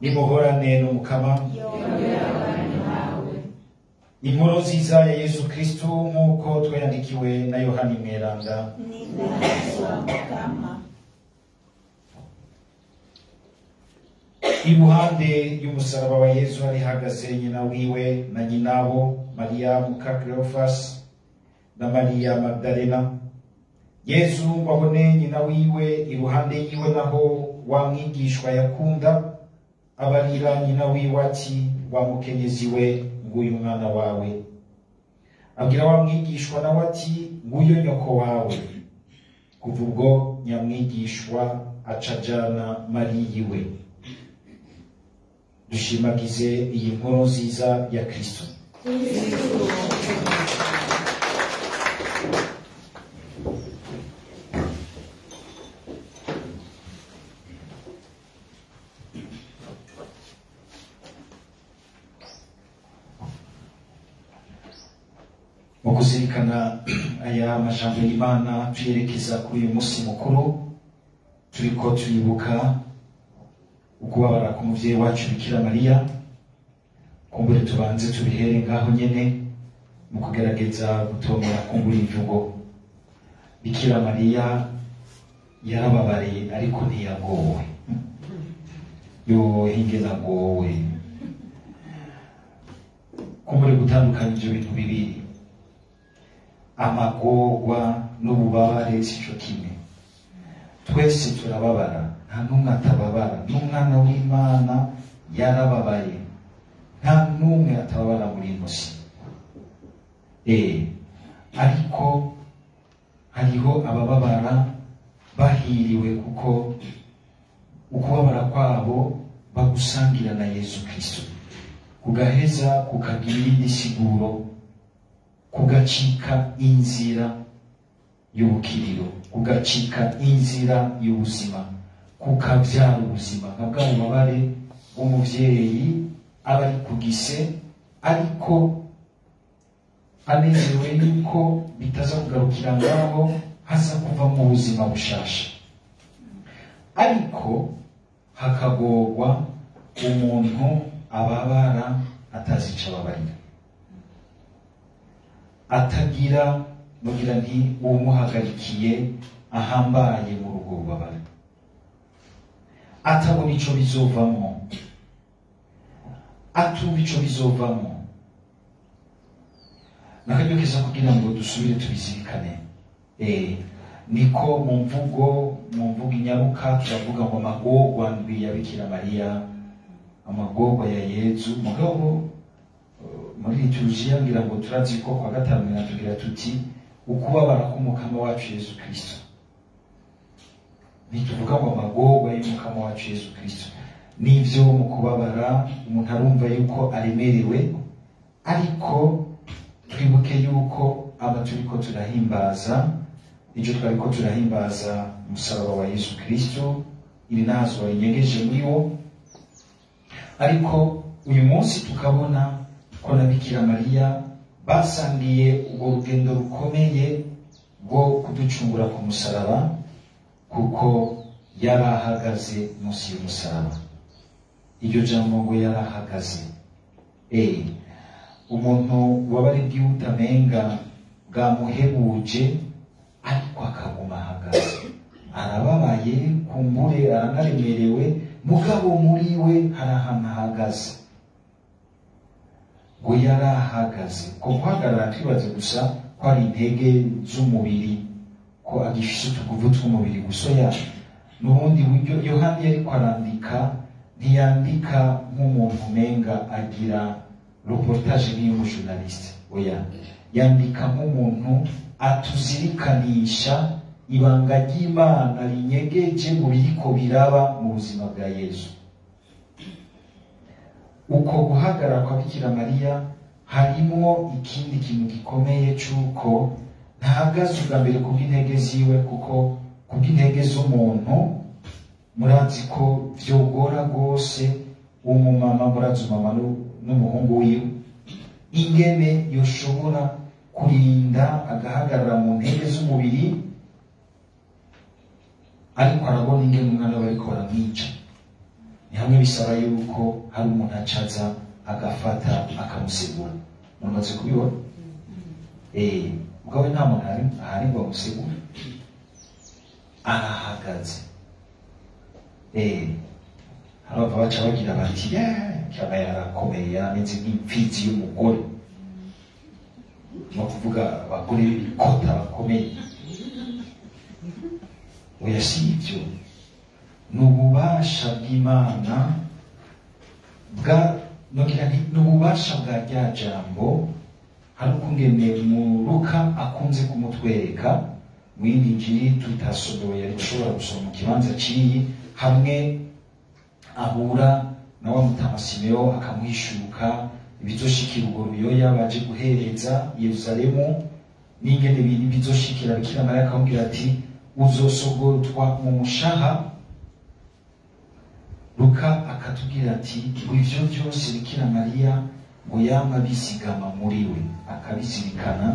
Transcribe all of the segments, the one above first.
Nimuhorane n'Umukama. Inkuru nziza ya Yesu Kristo nk'uko twayandikiwe na Yohani Mweranda. Iruhande y'umusaraba wa Yesu hari hahagaze nyina wiwe na nyinabo Mariya muka Cleophas na Mariya Magdalena. Yesu ngo abone nyina wiwe iruhande yiwe naho wa mwigishwa yakunda, abarira nyina wiwe ati: wa mukenyezi we, nguyu umwana wawe. Abwira wa mwigishwa nawe ati: nguyu nyoko wawe. Kuva ubwo nyamwigishwa acajana Mariya iwe. Dushimagize iyi nkuru nziza ya Kristo. Mu kuzirikana aya majambo y'Imana tuyerekeza kuri uyu munsi mukuru, turiko turibuka ukubabara k'umuvyeyi wacu Bikira Mariya. Kumbure tubanze tubihere ngaho nyene mu kugerageza gutomora kumbura imvugo. Bikira Mariya yarababariye ariko ntiyagowe. Yo hinge nagowe. Kumbure gutandukanya ivyo bintu bibiri, amagorwa n'ububabare sico kimwe. Twese turababara, nta n'umwe atababara. N'umwana w'Imana yarababaye, nta n'umwe atababara muri ino si. Ariko hariho abababara bahiriwe kuko ukubabara kwabo bagusangira na Yesu Kristo, kugaheza kukagira iyindi siguro, kugacika inzira y'ubukiriro, kugacika inzira y'ubuzima, kukabyara ubuzima nka bwa bubabare bw'umuvyeyi aba ari ku gise, ariko anezerewe yuko bitaza kugarukira ngaho, haza kuva mu buzima bushasha. Ariko hakagorwa umuntu ababara atazi ico ababarira, atagira mugira nti uwumuhagarikiye ahambaye mu rugo rubabara, atabona ico bizovamwo, atumva ico bizovamwo. Nakaryo keza kugira ngo dusubire tubizirikane. Niko mu mvugo inyaruka turavuga ngo amagorwa ndwi ya Bikira Mariya, amagorwa ya Yezu. Mugabo muri liturujia ngira ngo turazi ko kwa gatanu tugira tuti ukubabara k'Umukama wacu Yesu Kristo. Ntituvuga ngo amagorwa y'Umukama wacu Yesu Kristo. Nivyo mu kubabara umuntu arumva yuko aremerewe, ariko twibuke yuko aba turiko turahimbaza icyo twariko turahimbaza umusaraba wa Yesu Kristo, iri nazo rinyegeje muri wo. Ariko uyu munsi tukabona ko na Bikira Mariya basangiye urwo rugendo rukomeye rwo kuducungura ku musaraba, kuko yarahagaze munsi y'umusaraba. Iryo jambo ngo yarahagaze, umuntu wabari bw'iutamenga bwamuhebuje, ariko akaguma ahagaze. Arababaye, kumbure aranaremerewe, mugabo muri we hari ahantu ahagaze. Ngo yarahagaze. Ko guhagarara twibaze gusa ko ari intege z'umubiri, ko agifise utuguvu tw'umubiri gusa. Ya n'ubundi buryo Yohani yariko arandika, ntiyandika nk'umuntu umenga agira reportage nk'iy'umujournaliste. Oya, yandika nk'umuntu atuzirikanisha ibanga ry'Imana rinyegeje mu biriko biraba mu buzima bwa Yesu. Uko guhagarara kwa Bikira Mariya harimwo ikindi kintu gikomeye c'uko ntahagaze ubwa mbere kubw'intege ziwe, kuko kubw'intege z'umuntu murazi ko vyogora rwose umumama, murazi umumama n'umuhungu wiwe ingene yoshobora kurinda agahagarara mu ntege z'umubiri, ariko arabona ingene umwana we ariko aramwica. Ni hamwe bisaba yuko hari umuntu acaza agafata akamusigura. Mumaze kubibona? Mugabo nta muntu ahari ngo amusigure, arahagaze. Hari abava baca bagira bati kama yarakomeye, yarameze nk'imfizi y'umugore, no kuvuga abagore b'ibikota bakomeye. Oya, si ibyo, ni ububasha bw'Imana bwa nogira nti ni ububasha bwa rya jambo. Hari ukungene mu Luka akunze kumutwereka mu yindi njiri tutasohoye, ariko ushobora gusoma mu kibanza ciyi hamwe ahura na wa mutama Simeo akamuhishuka ibizoshikira urwo ruyoya baje guhereza Yerusalemu, n'ingene bizoshikira Bikira Mariya, akamubwira ati uzosogotwa mu mushaha. Luka akatubwira ati ngo ivyo vyose Bikira Mariya ngo yama bisigama muri we, akabizirikana.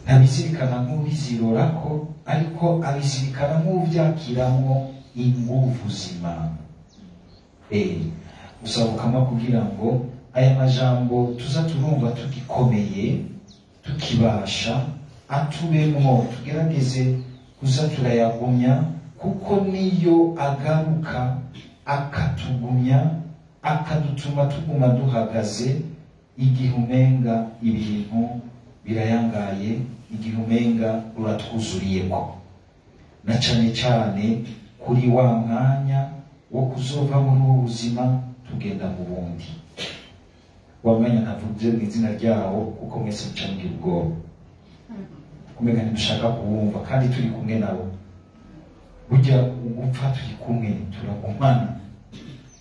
Ntabizirikana nk'ubizirorako, ariko abizirikana nk'uvyakiramwo inguvu z'Imana. Gusaba ukamwa kugira ngo aya majambo tuza turumva tugikomeye, tukibasha, atubemwo, tugerageze kuza turayagumya, kuko niyo agaruka akatugumya, akadutuma tuguma duhagaze igihe umenga ibintu birayangaye, igihe umenga ruratwuzuriyeko, na cane cane kuri wa mwanya wo kuzova muri ubu buzima tugenda mu bundi. Wa mwanya ntavuze mu izina ryawo kuko mwese muca mugira ubwoba, kumenya ntidushaka kuwumva kandi turi kumwe nabo. Burya ugupfa turi kumwe, turagumana,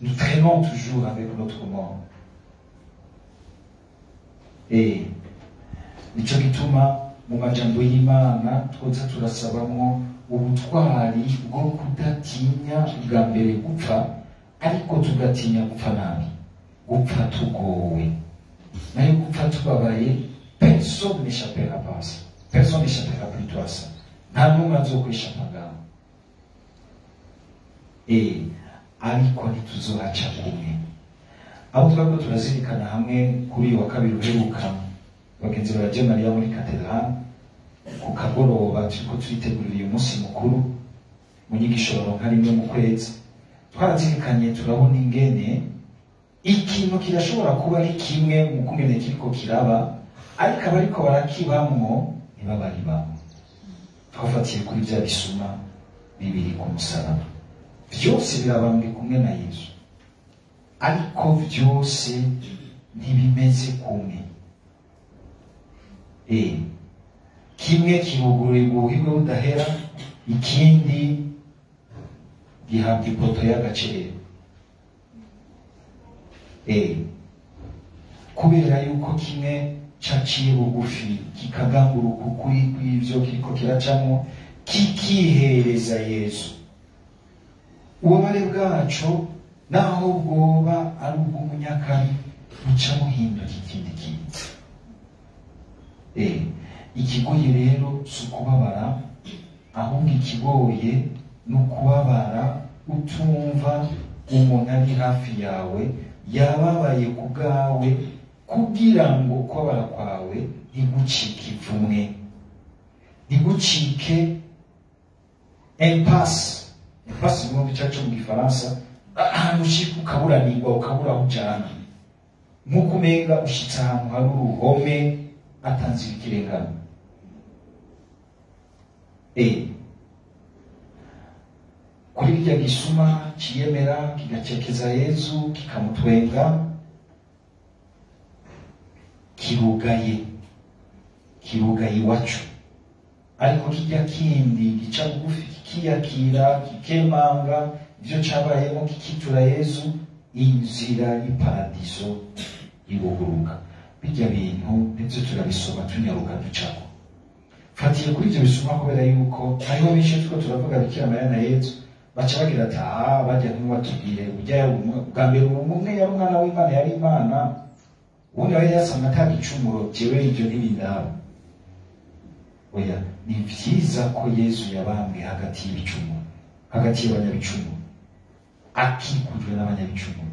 nous traînons toujours avec notre mort. Nico gituma mu majambo y'Imana twoza turasabamwo ubutwari bwo kudatinya bwa mbere gupfa, ariko tugatinya gupfa nabi, gupfa tugowe, nayo gupfa tubabaye. Personne n'échappera pas à ça, personne n'échappera plutôt à ça. Nta n'umwe azokwishapa ngaho. Ariko ntituzohaca kumwe. Abo twariko turazirikana hamwe kuri uyu wa kabiri uheruka, bagenzi ba Radio Maria muri katedrale ku kagoroba, turiko turitegurira uyu munsi mukuru mu nyigisho baronka rimwe mu kwezi, twarazirikanye turabona ingene ikintu kirashobora kuba ari kimwe mu kungene kiriko kiraba, ariko abariko barakibamwo ntibabari bamwe. Twafatiye kuri vya bisuma bibiri ku musaraba, vyose birabambwe kumwe na Yesu, ariko vyose ntibimeze kumwe. Kimwe kirugururirwa ubuhigwe budahera, ikindi gihabwa ipoto y'agaciro. Kubera yuko kimwe caciye bugufi kikagamburuka ukuri kw'ivyo kiriko kiracamwo, kikihereza Yesu, ububabare bwaco naho bwoba ari ubw'umunyakabi buca buhinduka ikindi kintu. Ikigoye rero si ukubabara, ahubwo ikigoye ni ukubabara utumva umuntu ari hafi yawe yababaye ku bwawe, kugira ngo ukubabara kwawe ntigucike ivumwe, ntigucike impasse. Impasse ni mu cyacu mu Gifaransa, ahantu ushika ukaburanirwa, ukabura aho ujana, nk'uko umenga ushitse ahantu hari uruhome atanzira ikirengano. Kuri kirya gisuma ciyemera kigacekeza Yezu kikamutwenga, kirugaye, kirugaye iwacu. Ariko kirya kindi gica bugufi kikiyakira, kikemanga ivyo cabayemo, kikitura Yezu, inzira y'iparadiso ibuguruka. Bijya bintu nivyo turabisoma tunyaruka ducako. Fatiye kuri ivyo bisoma kubera yuko hariho benshi turiko turavuga Bikira Mariya na Yezu baca bagira ati ah, bajya ntiwatubwire ujya bwa mbere umwe yari umwana w'Imana, yari Imana, ubundi yari yasamwe ata gicumuro, jewe ivyo ntibindaba. Oya, ni vyiza ko Yezu yabambwe hagati y'ibicumuro, hagati y'abanyabicumuro. Akikujwe n'abanyabicumuro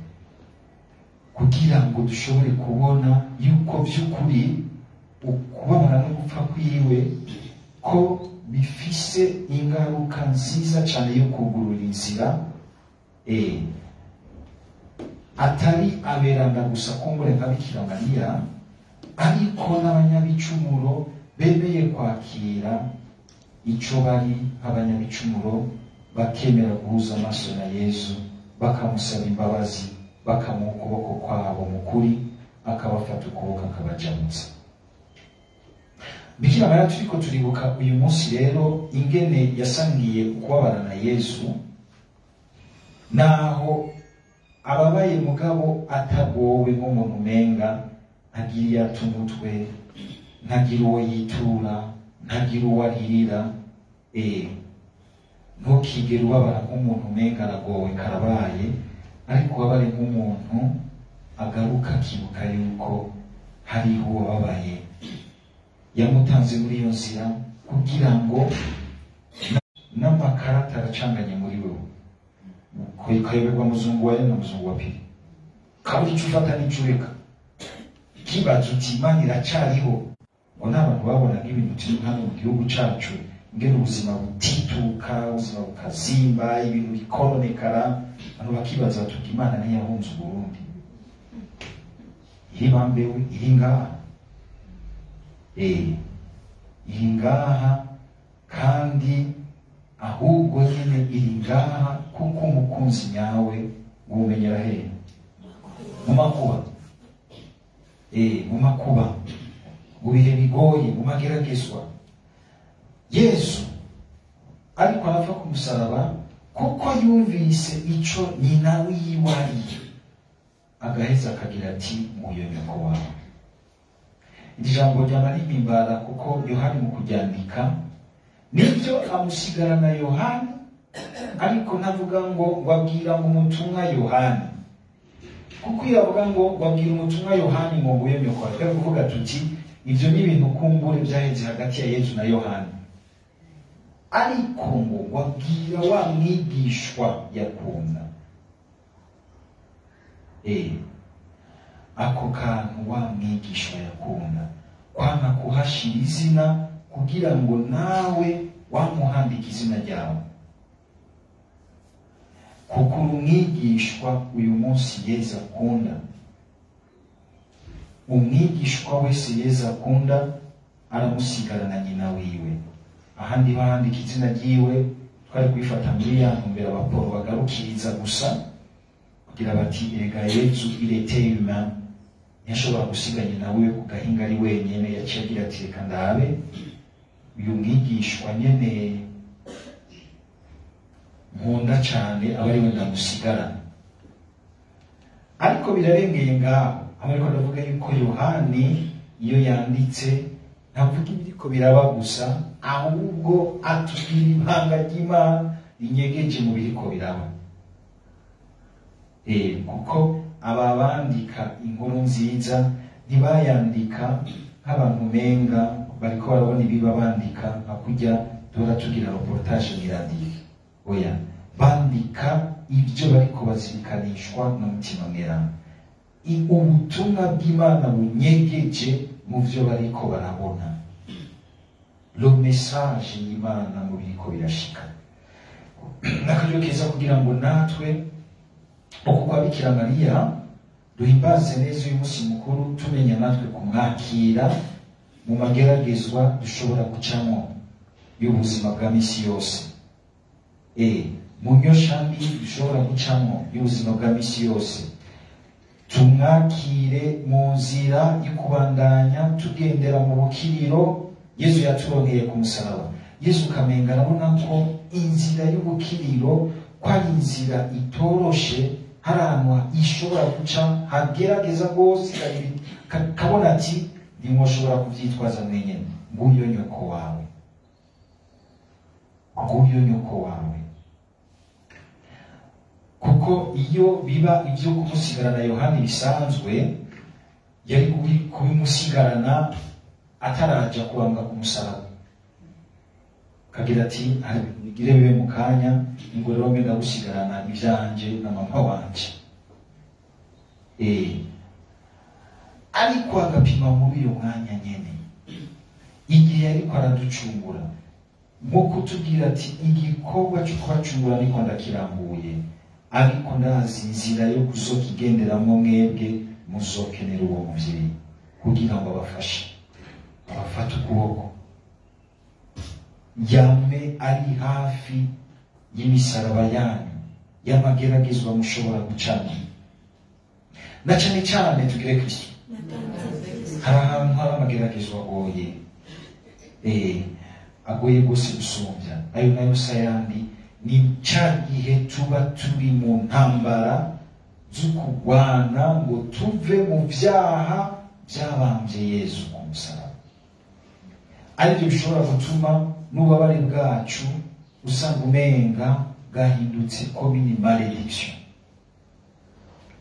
kugira ngo dushobore kubona yuko by'ukuri ukubabara no gupfa kwiwe ko bifise ingaruka nziza cyane yo kugurura inzira, atari aberanda gusa kumbure nka Bikira Mariya, ariko n'abanyabicumuro bemeye kwakira ico bari abanyabicumuro, bakemera guhuza amaso na Yezu, bakamusaba imbabazi, bakamuha ukuboko kwabo mu kuri, akabafata ukuboko akabajamutsa. Bikira Mariya turiko turibuka uyu munsi rero ingene yasangiye ukubabara na Yezu, naho ababaye mugabo atagowe nk'umuntu umenga ntagira iyata umutwe, ntagira uwo yitura, ntagira uwo aririra. Ntukigere ubabara nk'umuntu umenga aragowe karabaye, ariko ubabare nk'umuntu agaruka akibuka yuko hariho uwababaye yamutanze muri iyo nzira, kugira ngo n'amakarata aracanganye muri wewe ukayoberwa muzungu wa na muzungu wa pili, kabura icyo ufata n'icyo ureka, kibaza uti Imana iracariho. Ngo n'abantu babonaga ibintu turi hano mu gihugu cacu, ingene ubuzima butituka, ubuzima bukazimba, ibintu bikononekara, abantu bakibaza bati Imana ntiyahunze Uburundi, iri bambewe, iri ngaha, iri ngaha, kandi ahubwo nyene iri ngaha kuko umukunzi nyawe wumenyera hehe? Mu makuba, mu makuba, mu bihe bigoye, mu mageragezwa. Yezu ariko arava ku musaraba kuko yumvise ico nyina wiwe ari, agaheza akagira ati nguyo nyoko wawe. Iri jambo ryama rimpimbara kuko Yohani mu kuryandika nibyo amusigarana Yohani, ariko ntavuga ngo wabwira ngo umutumwa Yohani, kuko iyo avuga ngo wabwira umutumwa Yohani ngo nguyo nyoko wawe, twari kuvuga tuti ivyo ni ibintu kumbure byaheze hagati ya Yezu na Yohani, ariko ngo wabwira wa mwigishwa yakunda. Ako kantu wa mwigishwa yakunda, kwanka kuhashira izina kugira ngo nawe wamuhandika izina ryawe, kuko umwigishwa uyu munsi Yezu akunda, umwigishwa wese Yezu akunda aramusigarana nyina wiwe. Ahandi bahandika izina ryiwe twari kwifata muri ya ntumbero abaporo bagarukiriza gusa kugira bati erega Yezu il était humain, ntiyashobora gusiga nyina wiwe ku gahinga ari wenyene, yaciye agira ati reka ndabe uyu mwigishwa nyene nkunda cane aba ariwe ndamusigarana. Ariko birarengeye ngaho, ariko ndavuga yuko Yohani iyo yanditse ntavuga ibiriko biraba gusa, ahubwo atubwira ibanga ry'Imana rinyegeje mu biriko biraba. Kuko aba bandika inkuru nziza ntibayandika nk'abantu menga bariko barabona ibiba bandika nka kurya duhora tugira reportage mw'iradiyo. Oya, bandika ibyo bariko bazirikanishwa n'umutima mweranda, ubutumwa bw'Imana bunyegeje mu byo bariko barabona, le message y'Imana mu biriko birashika. N'akaryo keza kugira ngo natwe uko kwa Bikira Mariya duhimbaze neza uyu munsi mukuru, tumenya natwe kumwakira mu mageragezwa dushobora gucamo y'ubuzima bwa misi yose, mu nyoshambi dushobora gucamo y'ubuzima bwa misi yose, tumwakire mu nzira y'ukubandanya tugendera mu bukiriro Yezu yaturonkeye ku musaraba. Yezu kamenga arabona ko inzira y'ubukiriro ko ari inzira itoroshe, hari ahantu ishobora guca hagerageza rwose, kabona ati ntimwoshobora kuvyitwaza mwenyene, nguyo nyoko wawe, nguyo nyoko wawe. Kuko iyo biba ibyo kumusigarana Yohani bisanzwe, yari kubimusigarana ataraja kubambwa ku musaraba, kagira ati hari ibintu Bigire bibe mu kanya, ngo rero ngenda gusigarana ivyanje na mama wanje. Ariko agapima muri uyo mwanya nyene igihe ariko araducungura, nko kutubwira ati igikorwa cyo kubacungura niko ndakirambuye, ariko ndazi inzira yo kuzokigenderamwo, mwebwe muzokenera uwo muvyeyi kugira ngo abafashe, abafate ukuboko, yame ari hafi y'imisaraba yanyu, y'amageragezwa mushobora gucamo. Na cane cane tugire Kristo. Hari ahantu hari amageragezwa agoye, agoye gose gusumbya ayo nayo sayandi, ni ca gihe tuba turi mu ntambara zo kurwana ngo tuve mu vyaha byabambye Yezu ku musaraba. Aribyo bishobora gutuma n'ububabare bwacu usanga umenga bwahindutse comme une malédiction,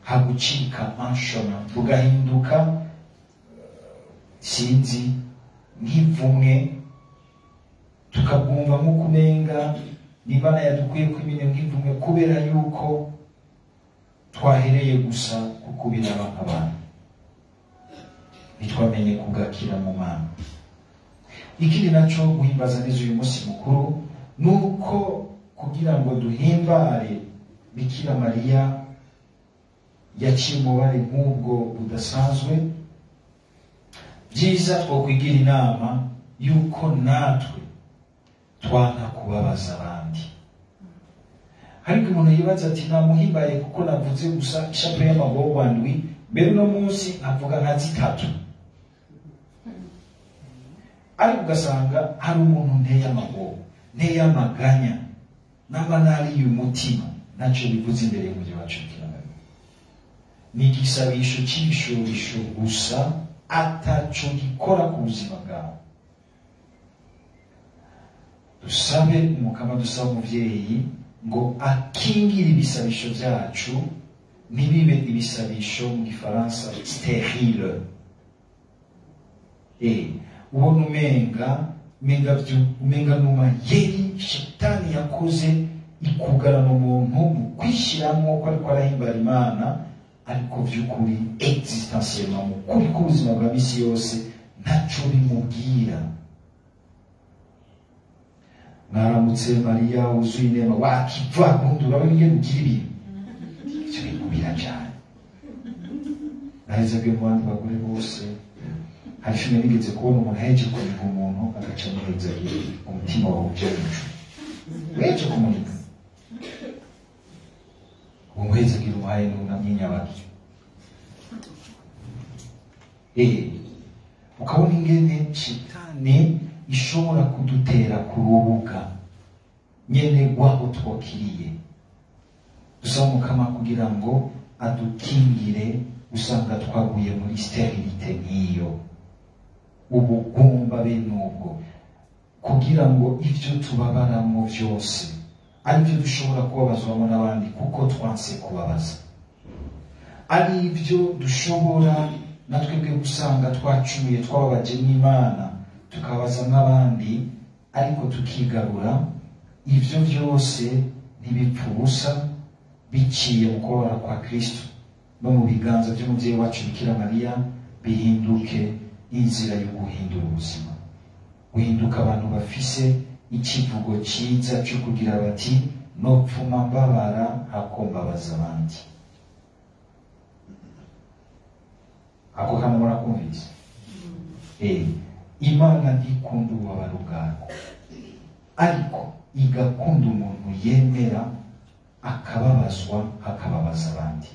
hagucika un chemin, bugahinduka sinzi nk'ivumwe, tukabwumva nk'uko umenga n'Imana yadukuye ko imine nk'ivumwe, kubera yuko twahereye gusa kukubiraba nk'abantu, ntitwamenye kugakira mu Mana. Ikindi naco guhimbaza neza uyu munsi mukuru nuko kugira ngo duhimbare Bikira Mariya yaciye umubare nk'ubwo budasanzwe, byiza twokwigira inama yuko natwe twanka kubabaza abandi. Ariko umuntu yibaza ati namuhimbaye kuko navuze gusa ishapure y'amagorwa ndwi, mbere uno munsi nkavuga nka zitatu, ariko ugasanga hari umuntu nteye amagorwa, nteye amaganya, naba nariye umutima, ntacyo bivuze imbere y'umubyeyi wacu Bikira Mariya. Ni igisabisho cy'ibishobisho gusa, ataco gikora ku buzima bwawe. Dusabe umukama, dusabe umuvyeyi ngo akingire ibisabisho vyacu ntibibe ibisabisho mu gifaransa stérile. Ubona umenga numa yeri shetani yakoze ikugarana umuntu mu kwishyiramo ko ariko arahimbara Imana, ariko vy'ukuri existentiellement mu kuri k'ubuzima bwa misi yose ntaco bimubwira. Mwaramutse Mariya wuzuye inema, wakiva gundura wewe ugira ibintu ivyo bimubira cyane. Naheze mu bandi bagore bose, hari filime nigeze kubona umuntu aheje kuniga umuntu agaca amuhezagira umutima wawe uje hejuru, weje kumuniga umuhezagira umuhaye n'unamye nyabaki. Ukabona ingene shitani ishobora kudutera ku rubuga nyene rwaho twakiriye. Dusaba Mukama kugira ngo adukingire usanga twaguye muri sterilite nk'iyo, ubugumba bene ubwo, kugira ngo ivyo tubabaramo vyose arivyo dushobora kubabazwamo n'abandi kuko twanse kubabaza, ari ivyo dushobora natwebwe gusanga twacumuye, twababaje n'Imana, tukabaza n'abandi, ariko tukigarura. Ivyo vyose ntibipfa ubusa, biciye mu kubabara kwa Kristo no mu biganza by'umuvyeyi wacu Bikira Mariya, bihinduke inzira yo guhindura ubuzima, guhinduka abantu bafise ikivugo ciza cyo kugira bati nopfuma mbabara hakombabaza abandi. Ako kantu murakumvise? Imana ntikunda ububabare ubwarwo, ariko igakunda umuntu yemera akababazwa akababaza abandi,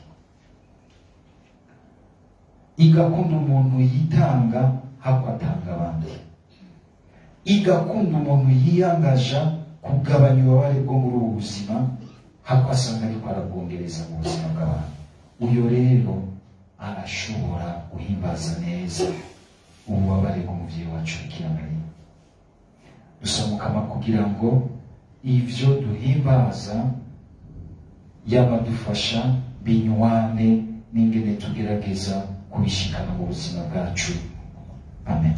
igakunda umuntu yitanga hakwatanga abandi, igakunda umuntu yiyangaja kugabanya ububabare bwo muri ubu buzima hakwasanga ariko arabwongereza mu buzima bw'abantu. Uyo rero arashobora guhimbaza neza ububabare bw'umuvyeyi wacu Bikira Mariya. Dusaba Mukama kugira ngo ivyo duhimbaza yabadufasha binywane n'ingene tugerageza kubishikana mu buzima bwacu. Amen.